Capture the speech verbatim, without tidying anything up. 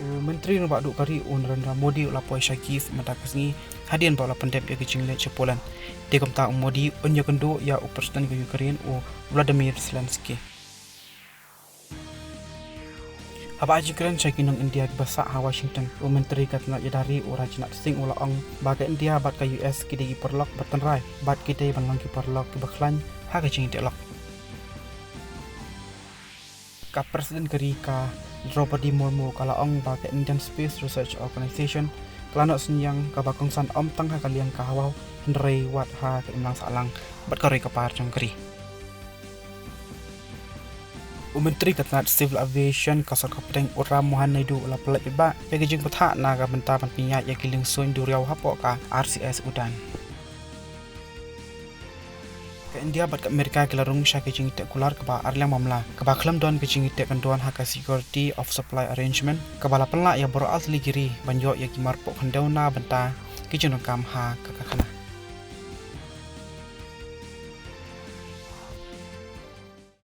U Myntri Rangbah Duh ka ri u Narendra Modi u la poi sha Kyiv mynta ka sngi hadien ba u la pyndep ïa ka jingleit sha Poland. Te kumta u Modi un ïakynduh ïa u President ka Ukraine u Volodymyr Zelensky. Haba ai jingkren sha ki nong India kiba sah ha Washington, u Myntri ka tnat ïada ri u Rajnath Singh u la ong ba ka India bad ka U S ki dei ki paralok ba tynrai bad ki dei ban long ki paralok kiba khlaiñ ha ka jingïateh lok. Ka President ka ri ka Droupadi Murmu ka la ong ba ka Indian Space Research Organisation ka la noh synñiang kaba kongsan ym tang ha ka liang ka hawa hynrei wat ha ka imlang sahlang bad ka roi ka par jong ka ri. U Myntri ka tnat Civil Aviation ka sorkar pdeng u Ram Mohan Naidu u la pyllait paidbah ïa ka jingpyrta na ka bynta ban pynïaid ïa ki liengsuiñ duriaw hapoh ka R C S Udan. Ka India bad ka Amerika ki la rung sha ka jingïateh kular kaba ar liang mamla kaba khlem don ka jingïateh kyndon ha ka Security of Supply Arrangement kaba la pynlah ïa baroh ar tylli ki ri ban ïoh ïa ki marpoh khyndew na bynta ki jingdonkam ha ka karkhana.